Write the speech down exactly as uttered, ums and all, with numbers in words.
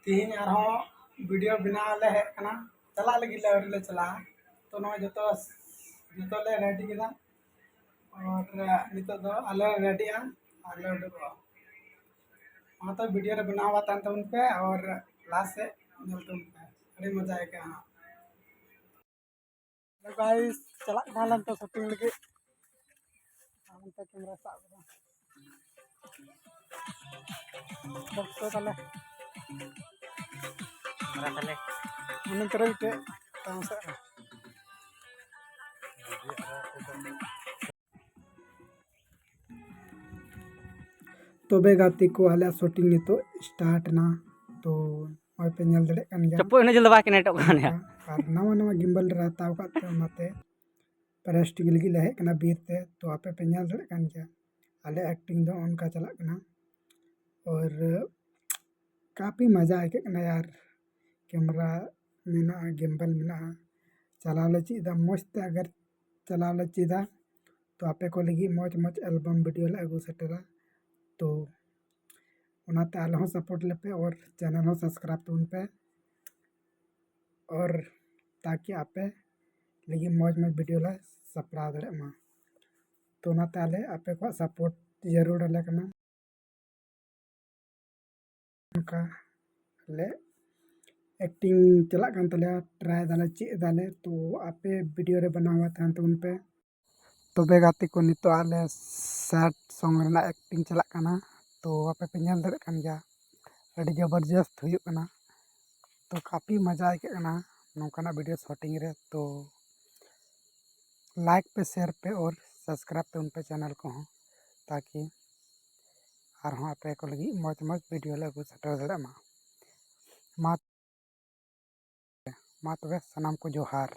ᱛᱮᱦᱮᱧ ᱟᱨᱦᱚᱸ ᱵᱷᱤᱰᱤᱭᱳ ᱵᱮᱱᱟᱣ ᱞᱮ ᱦᱮᱡ ᱟᱠᱟᱱᱟ, ᱪᱟᱞᱟᱜ ᱞᱟᱹᱜᱤᱫ ᱞᱮ, ᱟᱹᱣᱨᱤ ᱞᱮ ᱪᱟᱞᱟᱜᱼᱟ᱾ ᱛᱚ ᱱᱚᱣᱟ ᱡᱚᱛᱚ ᱡᱚᱛᱚ ᱞᱮ ᱨᱮᱰᱤ ᱠᱮᱫᱟ, ᱟᱨ ᱱᱤᱛᱚᱜ ᱫᱚ ᱟᱞᱮ ᱨᱮᱰᱤᱜᱼᱟ ᱟᱨ ᱞᱮ ᱩᱰᱩᱠᱚᱜᱼᱟ᱾ ᱢᱟ ᱛᱚ ᱵᱷᱤᱰᱤᱭᱳ ᱨᱮ ᱵᱮᱱᱟᱣ ᱛᱟᱦᱮᱱ ᱛᱟᱵᱚᱱ ᱯᱮ ᱟᱨ ᱞᱟᱥᱴ ᱥᱮᱫ ᱧᱮᱞ ᱛᱟᱵᱚᱱ ᱯᱮ, ᱟᱹᱰᱤ ᱢᱚᱡᱟ ᱟᱹᱭᱠᱟᱹᱜᱼᱟ ᱦᱟᱸᱜ᱾ ᱦᱮᱞᱳ ᱜᱟᱭᱥ, ᱪᱟᱞᱟᱜ ᱠᱟᱱᱟᱞᱮ ᱱᱤᱛᱚᱜ ᱥᱩᱴᱤᱝ ᱞᱟᱹᱜᱤᱫ᱾ ᱟᱨ ᱱᱚᱛᱮ ᱠᱮᱢᱮᱨᱟ ᱥᱟᱵ ᱠᱟᱫᱟ᱾ ᱵᱚᱠᱥᱚ ᱛᱟᱞᱮ᱾ ᱠᱮᱢᱮᱨᱟ ᱛᱟᱞᱮ᱾ ᱚᱱᱮ ᱛᱚᱨᱟ ᱢᱤᱫᱴᱮᱡ ᱛᱟᱢᱥᱟ᱾ ᱛᱚᱵᱮ ᱜᱟᱛᱮ ᱠᱚ, ᱟᱞᱮᱭᱟᱜ ᱥᱩᱴᱤᱝ ᱱᱤᱛᱚᱜ ᱥᱴᱟᱨᱴ ᱮᱱᱟ᱾ ᱛᱚ ᱱᱚᱜᱼᱚᱭ ᱯᱮ ᱧᱮᱞ ᱫᱟᱲᱮᱭᱟᱜ ᱠᱟᱱ ᱜᱮᱭᱟ᱾ ᱪᱟᱯᱚ ᱤᱱᱟᱹ ᱡᱷᱟᱹᱞ ᱫᱚ ᱵᱟᱭ ᱠᱟᱱᱮᱠᱴᱚᱜ ᱠᱟᱱᱟ᱾ ᱟᱨ ᱱᱟᱣᱟ ᱱᱟᱣᱟ ᱜᱤᱢᱵᱟᱞ ᱞᱮ ᱦᱟᱛᱟᱣ ᱟᱠᱟᱫ ᱛᱮ ᱚᱱᱟᱛᱮ ᱯᱨᱮᱥ ᱴᱤᱵᱷᱤ ᱞᱟᱹᱜᱤᱫ ᱞᱮ ᱦᱮᱡ ᱠᱟᱱᱟ ᱵᱤᱨ ᱛᱮ᱾ ᱛᱚ ᱟᱯᱮ ᱯᱮ ᱧᱮᱞ ᱫᱟᱲᱮᱭᱟᱜ ᱠᱟᱱ ᱜᱮᱭᱟ ᱟᱞᱮ ᱮᱠᱴᱤᱝ ᱫᱚ ᱚᱱᱠᱟ ᱪᱟᱞᱟᱜ ᱠᱟᱱᱟ᱾ ᱟᱨ ᱠᱟᱯᱷᱤ ᱢᱟᱡᱟ ᱟᱹᱭᱠᱟᱹᱜ ᱠᱟᱱᱟ ᱭᱟᱨ᱾ ᱠᱮᱢᱮᱨᱟ ᱢᱮᱱᱟᱜᱼᱟ, ᱜᱤᱢᱵᱟᱞ ᱢᱮᱱᱟᱜᱼᱟ, ᱪᱟᱞᱟᱣ ᱞᱮ ᱪᱮᱫ ᱮᱫᱟ ᱢᱚᱡᱽ ᱛᱮ᱾ ᱟᱜᱟᱨ ᱪᱟᱞᱟᱣ ᱞᱮ ᱪᱮᱫᱟ ᱛᱚ ᱟᱯᱮ ᱠᱚ ᱞᱟᱹᱜᱤᱫ ᱢᱚᱡᱽ ᱢᱚᱡᱽ ᱮᱞᱵᱟᱢ ᱵᱷᱤᱰᱤᱭᱳ ᱞᱮ ᱟᱹᱜᱩ ᱥᱮᱴᱮᱨᱟ᱾ ᱛᱚ ᱚᱱᱟᱛᱮ ᱟᱞᱮ ᱦᱚᱸ ᱥᱟᱯᱳᱨᱴ ᱞᱮᱯᱮ ᱟᱨ ᱪᱮᱱᱮᱞ ᱦᱚᱸ ᱥᱟᱵᱥᱠᱨᱟᱭᱤᱵᱽ ᱛᱟᱵᱚᱱ ᱯᱮ, ᱟᱨ ᱛᱟᱠᱤ ᱟᱯᱮ ᱞᱟᱹᱜᱤᱫ ᱢᱚᱡᱽ ᱢᱚᱡᱽ ᱵᱷᱤᱰᱤᱭᱳ ᱞᱮ ᱥᱟᱯᱲᱟᱣ ᱫᱟᱲᱮᱭᱟᱜ ᱢᱟ᱾ ᱛᱚ ᱚᱱᱟᱛᱮ ᱟᱞᱮ ᱟᱯᱮ ᱠᱚᱣᱟᱜ ᱥᱟᱯᱳᱨᱴ ᱡᱟᱹᱨᱩᱲ ᱟᱞᱮ ᱠᱟᱱᱟ᱾ ᱚᱱᱠᱟ ᱞᱮ ᱮᱠᱴᱤᱝ ᱪᱟᱞᱟᱜ ᱠᱟᱱ ᱛᱟᱞᱮᱭᱟ, ᱴᱨᱟᱭ ᱫᱟᱞᱮ, ᱪᱮᱫ ᱫᱟᱞᱮ᱾ ᱛᱚ ᱟᱯᱮ ᱵᱷᱤᱰᱤᱭᱳ ᱨᱮ ᱵᱮᱱᱟᱣ ᱛᱟᱦᱮᱱ ᱛᱟᱵᱚᱱ ᱯᱮ᱾ ᱛᱚᱵᱮ ᱜᱟᱛᱮ ᱠᱚ, ᱱᱤᱛᱚᱜ ᱟᱞᱮ ᱥᱮᱰ ᱥᱚᱝ ᱨᱮᱱᱟᱜ ᱮᱠᱴᱤᱝ ᱪᱟᱞᱟᱜ ᱠᱟᱱᱟ᱾ ᱛᱚ ᱟᱯᱮ ᱯᱮ ᱧᱮᱞ ᱫᱟᱲᱮᱭᱟᱜ ᱠᱟᱱ ᱜᱮᱭᱟ, ᱟᱹᱰᱤ ᱡᱚᱵᱚᱨᱡᱚᱥᱛ ᱦᱩᱭᱩᱜ ᱠᱟᱱᱟ᱾ ᱛᱚ ᱠᱟᱯᱷᱤ ᱢᱟᱡᱟ ᱟᱹᱭᱠᱟᱹᱜ ᱠᱟᱱᱟ ᱱᱚᱝᱠᱟᱱᱟᱜ ᱵᱷᱤᱰᱤᱭᱳ ᱥᱩᱴᱤᱝ ᱨᱮ᱾ ᱛᱚ ᱞᱟᱭᱤᱠ ᱯᱮ, ᱥᱮᱭᱟᱨ ᱯᱮ ᱟᱨ ᱥᱟᱵᱥᱠᱨᱟᱭᱤᱵᱽ ᱛᱟᱵᱚᱱ ᱯᱮ ᱪᱮᱱᱮᱞ ᱠᱚᱦᱚᱸ, ᱛᱟᱠᱤ ᱟᱨᱦᱚᱸ ᱟᱯᱮ ᱠᱚ ᱞᱟᱹᱜᱤᱫ ᱢᱚᱡᱽ ᱢᱚᱡᱽ ᱵᱷᱤᱰᱤᱭᱳ ᱞᱮ ᱟᱹᱜᱩ ᱥᱮᱴᱮᱨ ᱫᱟᱲᱮᱭᱟᱜ ᱢᱟ᱾ ᱢᱟ ᱢᱟ ᱛᱚᱵᱮ ᱥᱟᱱᱟᱢ ᱠᱚ ᱡᱚᱦᱟᱨ᱾